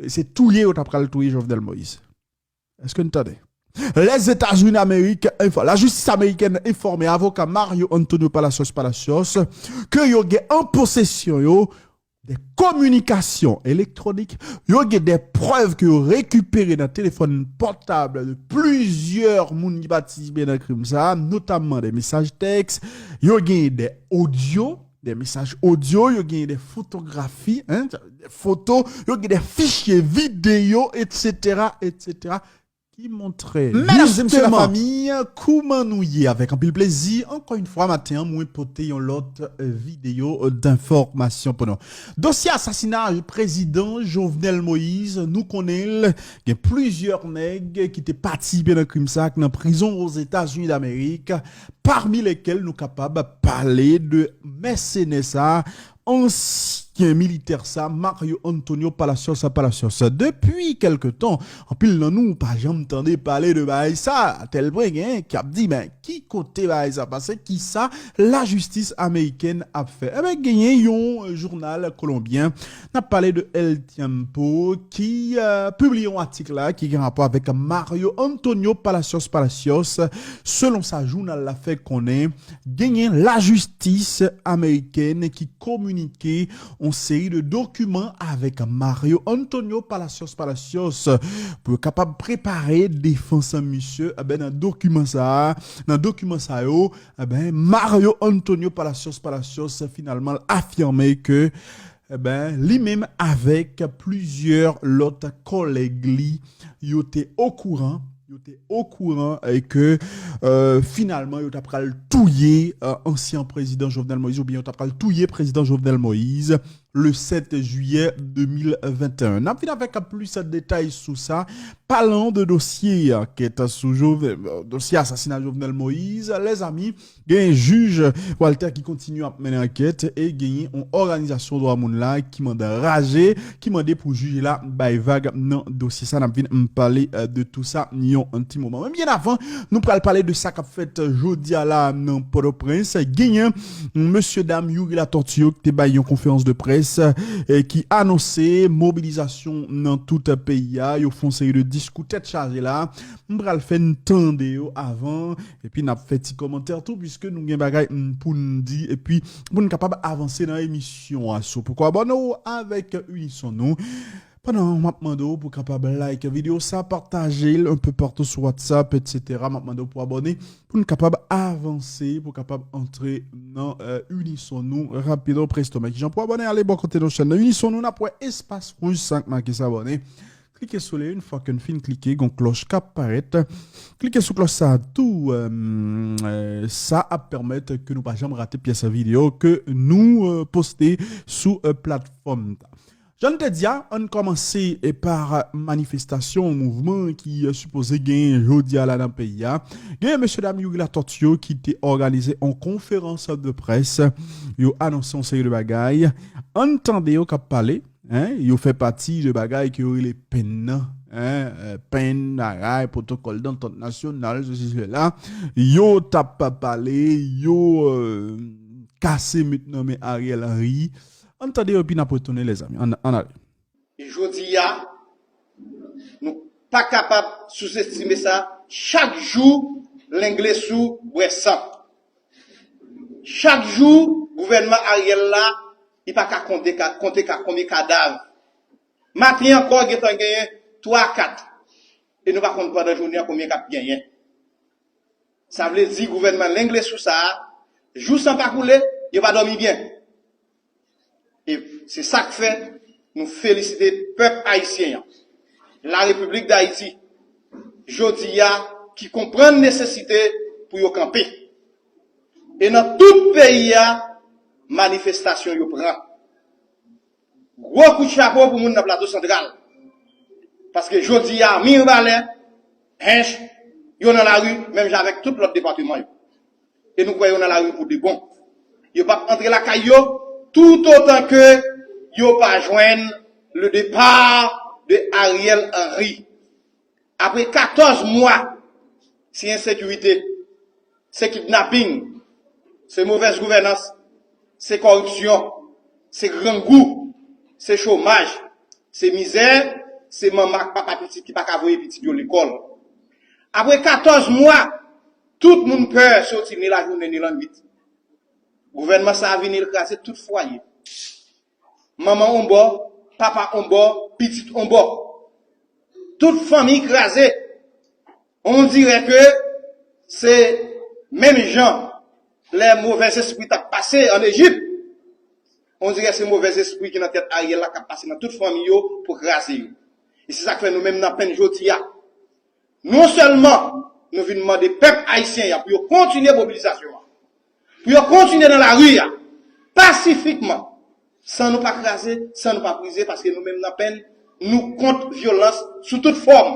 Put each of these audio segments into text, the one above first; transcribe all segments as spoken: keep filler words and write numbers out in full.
Se touye yo ta pral touye Jovenel Moïse. Èske n tande? Lèzetazini Damerik enfò-, lajistis amerikèn enfòme avoka Mario Antonio Palacios Palacios ke yo gen an posesyon yo de kominikasyon elektwonik, yo gen de prèv ke yo rekipere nan telefòn pòtab de plizyè moun ki patisipe nan krim sa a, notamman de mesaj tèks, yo gen de odyo, de mesaj odyo, yo gen de fotografi, hein, de foto, yo gen de fichye videyo, etsetera, etsetera, ki montre Medam e mesye, jisteman, lafanmi, kouman nou ye? Avèk anpil plezi, ankò yon fwa maten an, mwen pote yon lòt eh, videyo eh, denfòmasyon pou nou. Dosye asasina prezidan Jovenel Moïse, nou konnen l, gen plizyè nèg ki te patisipe nan krim sa a, ki nan prizon Ozetazini Damerik, pami lekel nou kapab pale de mèsenè sa a, ansyen militè sa, Mario Antonio Palacios Palacios. Depi kèlke tan, anpil nan nou pa janm tande pale de bagay sa, atèl pwen gen ki ap di, men ki kote bagay sa pase, ki sa lajistis amerikèn ap fè. Eben, genyen yon jounal kolonbyen, n ap pale de El Tiempo, ki eh, pibliye yon atik la ki gen rapò avèk Mario Antonio Palacios Palacios. Selon sa jounal la fè konnen, genyen lajistis amerikèn ki kominike yon seri de dokiman avèk Mario Antonio Palacios Palacios pou yo kapab prepare defans misye. Eben, nan dokiman sa a, nan dokiman sa yo, eben, Mario Antonio Palacios Palacios finalman afime ke, eben, li menm avèk plizyè lòt kòlèg li, yo te okouran, yo te okouran e ke eh, finalman yo ta pral touye eh, ansyen prezidan Jovenel Moïse, oubyen yo ta pral touye prezidan Jovenel Moïse le sèt jiyè de mil venteyen. N ap vin avèk plis detay sou sa, palan de dosye ankèt sou Jove-, dosye asasina Jovenel Moïse, lèzami, gen jij Walter ki kontinye ap mennen ankèt e genyen yon òganizasyon dwa moun la ki mande raje, ki mande pou jij la bay vag nan dosye sa. N ap vin pale eh, de tou sa yon ti moman. Men byen avan, nou pral pale de sa k ap fèt jodi a la nan Pòtoprens. Genyen mesye dam Youri Latortue yo ki te bay yon konferans de près eh, ki anonse mobilizasyon nan tout peyi a. Yo fè yon seri de diskou tèt chaje la. M pral fè n tande yo avan, epi n ap fè ti kòmantè tou, piske nou gen bagay mm, pou n di, epi pou n kapab avanse nan emisyon a. So, poko abòne w avèk Unison Nou. Pandan m ap mande w pou kapab like videyo sa, pataje l un peu partout sou WhatsApp, etsetera. M ap mande w pou abòne, pou n kapab avanse, pou kapab antre nan eh, Unison Nou rapido presto. Men kijan pou abòne, ale bò kote nou chèn nan Unison Nou, n ap wè espas wouj sa k make s'abonner. Klike sou li, yon fwa ke n fin klike, gon klòch k ap parèt. Klike sou klòch sa a tou, eh, eh, sa ap pèmèt ke nou pa janm rate pyès videyo ke nou eh, poste sou eh, platfòm ta. Jan n te di a, ann kòmanse eh, pa manifestasyon, mouvman ki eh, sipoze genyen jodi a la nan peyi a. Genyen mesye dam Youri Latortue yo ki te òganize yon konferans de près. Yo anonse yon seri de bagay. Ann tande yo k ap pale. Hein, yo fè pati de bagay ke yo rele pen nan. Hein, eh, pen, bagay, pwotokòl dantant nasyonal, sesi, sela. Yo t ap pale, yo eh, kase met nan men Ariel Henry. Ann tande yo, epi n ap retounen, lèzami. Ann, ann ale. E jodi a, nou pa kapab souzestime sa. Chak jou, lenglesou bwè san. Chak jou, gouvènman Ariel la, li pa ka konte, ka, konte ka, konbyen kadav. Maten ankò, gentan genyen twa, kat. E nou pa konn pandan jounen an konbyen k ap genyen. Sa vle di gouvènman lenglesou sa a, jou san pa koule, yo pa dòmi byen. E se sa k fè nou felisite pèp ayisyen an, Larepiblik Dayiti, jodi a, ki konprann nesesite pou yo kanpe. E nan tout peyi a, manifestasyon yo pran. Gwo kout chapo pou moun nan Plato Santral. Paske jodi a, Mibalè, Hench, yo nan lari, menm jan avèk tout lòt depatman yo. E nou kwè yo nan lari pou de bon. Yo p ap antre lakay yo, toutotan ke yo pa jwenn le départ de Ariel Henry. Apre katòz mwa, se ensekirite, se kidnaping, se movèz gouvènans, se kòripsyon, se grangou, se chomaj, Se mizè, se manman ak papa pitit ki pa ka voye pitit yo lekòl. Apre katòz mwa, tout moun pè soti ni lajounen ni lannwit. Gouvènman sa a vini, l kraze tout fwaye. Manman on bò, papa on bò, pitit on bò. Tout fanmi kraze. On dirè ke se menm jan lè movèzespri t ap pase ann Ejip. On dirè se movèzespri ki nan tèt Ariel la k ap pase nan tout fanmi yo pou kraze yo. E se sa k fè nou menm nan penn jodi a. Non sèlman nou vin mande pèp ayisyen an pou yo kontinye mobilizasyon an, pou yo kontinye nan lari a, pasifikman, san nou pa kraze, san nou pa brize, paske nou menm nan penn, nou kont vyolans sou tout fòm,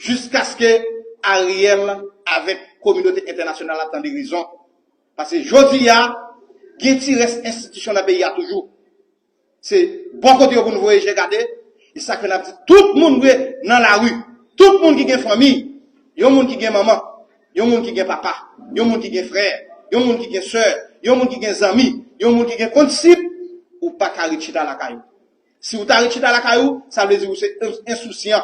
jiskaske Ariel avèk kominote entènasyonal la tande rezon. Paske jodi a, gen ti rès enstitisyon nan peyi a toujou. Se bò kote yo pou nou voye je gade. E sa k fè n ap di tout moun dwe nan lari. Tout moun ki gen fanmi, yon moun ki gen manman, yon moun ki gen papa, yon moun ki gen frè, yon moun ki gen sè, yon moun ki gen zanmi, yon moun ki gen kondisip, ou pa ka ret chita lakay ou. Si ou ta ret chita lakay ou, sa vle di ou se ensousyan.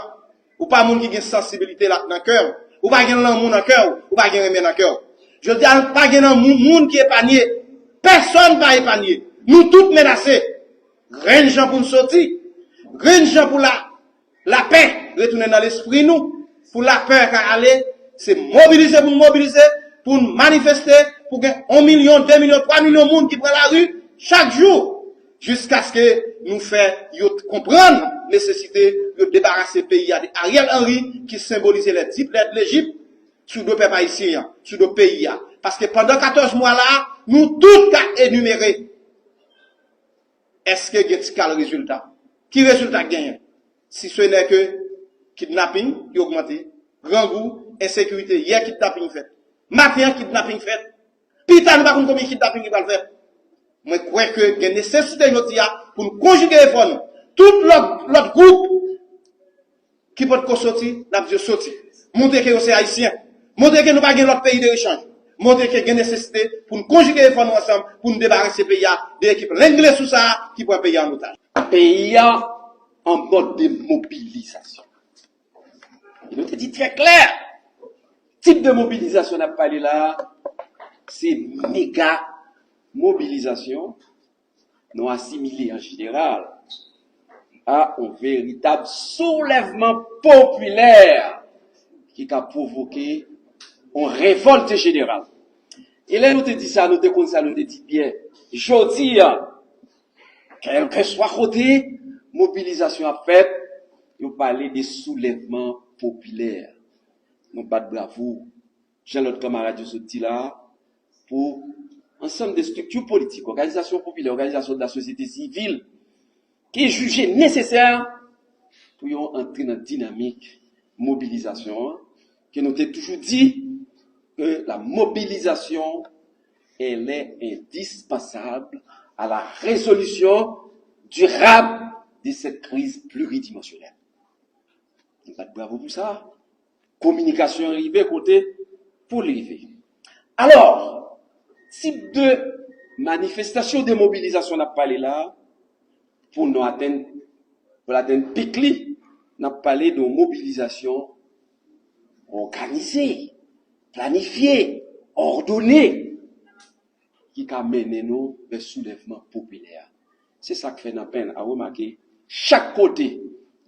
Ou pa moun ki gen sansibilite la nan kè w. Ou pa gen lanmou nan kè w. Ou pa gen renmen nan kè w. Jodi a, pa gen nan moun, moun ki epanye. Pèsonn pa epanye. Nou tout menase. Grenn jan pou n soti. Grenn jan pou la, lapè retounen nan lespri nou. Pou lapè ka ale, se mobilize pou n mobilize, pou n manifeste, pou gen yon milyon, de milyon, twa milyon moun ki pran lari chak jou. Jiskaske nou fè yo konprann nesesite yo debarase peyi a de Ariel Henry ki senbolize lè di plèd Lejip sou do pèp ayisyen an, sou do peyi a. Paske pandan katòz mwa la, nou tout ka enimere. Èske gen ti kal rezilta? Ki rezilta k genyen? Si se nè ke kidnaping ki ogmante, grangou, ensekirite, yè kidnaping fèt. Maten an kidnaping fèt. Pita nou pa konn konbyen kidnaping ki pral fèt. Mwen kwè ke gen nesesite jodi a pou n konjige efò nou. Tout lòt, lòt gwoup ki potko soti, n ap di yo soti. Montre ke yo se Ayisyen. Montre ke nou pa gen lòt peyi de rechanj. Montre ke gen nesesite pou n konjige efò nou ansanm pou n debarase peyi a de ekip lengle sou sa a ki pran peyi a an otaj. Peyi a an mòd de mobilizasyon. E nou te di trè klè, tip de mobilizasyon n ap pale la a, se mega mobilizasyon, nou asimile an jeneral a yon veritab soulèvman popilè ki ka pwovoke yon revòlt jeneral. E lè nou te di sa, nou te konn sa, nou te di byen. Jodi a, kèlkeswa kote mobilizasyon ap fèt, yo pale de soulèvman popilè. Nou bat bravo, jan lòt kanmarad yo sot di la, pou ansanm de estrikti politik, òganizasyon popilè, òganizasyon de la sosyete sivil, ki jije nesesè pou yo antre nan dinamik mobilizasyon an, ke nou te toujou di ke la mobilisation, elle est indispensable à la résolution durable de cette crise pluridimensionnelle. Nou bat bravo pou sa. Kominikasyon an rive kote pou l rive. Alò, tip de manifestasyon de mobilizasyon n ap pale la, pou nou atenn, pou l atenn pik li, n ap pale de yon mobilizasyon òganize, planifye, òdone, ki ka mennen nou vè soulèvman popilè a. Se sa k fè n ap remake, chak kote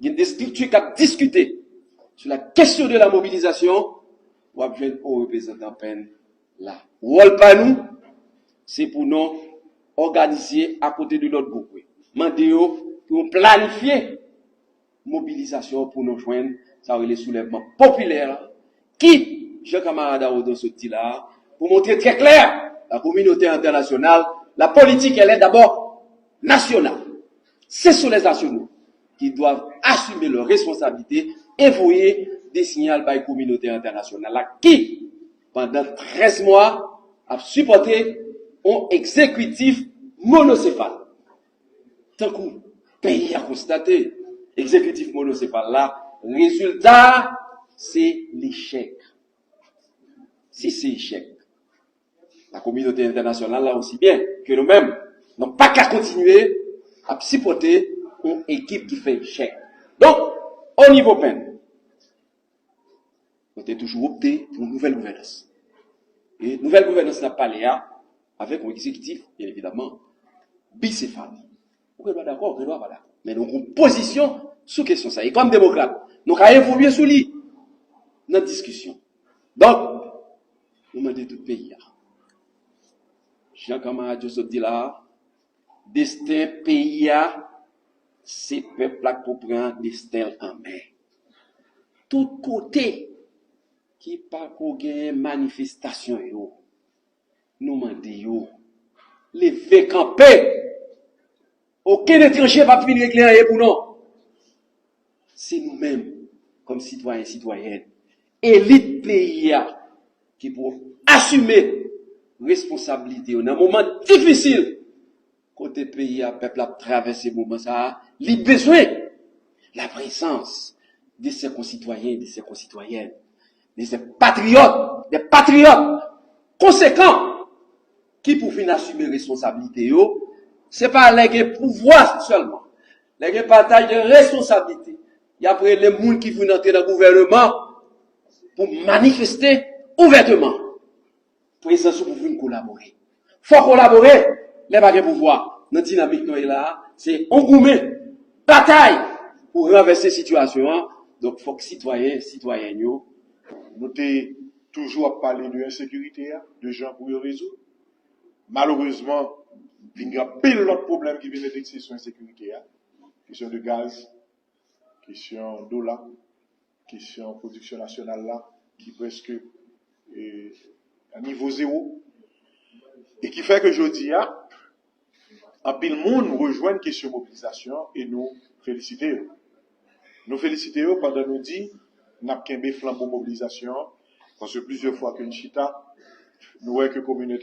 gen de estrikti k ap diskite sou la kesyon de la mobilizasyon, w ap jwenn yon reprezantan penn la. Wòl pa nou, se pou nou òganize akote de lòt gwoup yo. Mande yo pou yo planifye mobilizasyon pou nou jwenn sa yo rele soulèvman popilè a, ki, jan kanmarad Arodon sot di la a, pou montre trè klè la kominote entènasyonal, la politique, elle est d'abord nationale. Ce sont les nationaux qui doivent assumer leurs responsabilités et voyer des signaux bay kominote entènasyonal la ki, pandan trèz mwa, ap sipòte yon egzekitif monosefal. Tankou peyi a konstate, egzekitif monosefal la, rezilta a, se lechèk. Si se echèk, la kominote entènasyonal la osi byen ke nou menm, nou pa ka kontinye ap sipòte Yon ekip ki fè echèk. Donk, o nivo pèn, nou te toujou opte pou yon nouvèl gouvènans. E nouvèl gouvènans n ap pale a, avèk yon egzekitif, byen evidaman, bisefal. Ou gen dwa dakò, ou gen dwa pa dakò. Men nou gen yon pozisyon sou kesyon sa. E kòm demokrat, nou ka evolye sou li nan diskisyon. Donk, nou mande tout peyi a. Jan kanmarad yo sot di la a, desten peyi a, se pèp la k pou pran desten l an men. Tout kote ki pako genyen manifestasyon yo, nou mande yo leve kanpe. Okenn etranje p ap vin regle anyen pou nou. Se nou menm, kòm sitwayen, sitwayèn, elit peyi a, ki pou asime responsablite yo nan moman difisil kote peyi a, pèp la ap travèse moman sa a, li bezwen laprezans de se konsitwayen, de se konsitwayèn, de se patriyòt, de patriyòt konsekan ki pou vin asime responsablite yo. Se pa lè gen pouvwa sèlman, lè gen pataj de responsablite, y ap rele moun ki vin antre nan gouvènman pou manifeste ouvèteman. Prezans ou pou vin kolabore. Fò w kolabore lè pa gen pouvwa. Nan dinamik nou ye la a, se yon goumen, batay pou ranvèse sitiyasyon an. Donk, fòk sitwayen, sitwayèn yo. Nou te toujou ap pale de ensekirite a, de jan pou yo rezoud. Malerezman, vin gen anpil lòt pwoblèm ki vin endekse sou ensekirite a. Kesyon de gaz, kesyon dola, kesyon pwodiksyon nasyonal la, ki prèske, e, a nivo zewo. E ki fè ke jodi a, anpil moun rejwenn kesyon mobilizasyon an e nou felisite yo. Nou felisite yo pandan nou di n ap kenbe flanbo mobilizasyon an, paske plizyè fwa ke n chita, nou wè ke kominote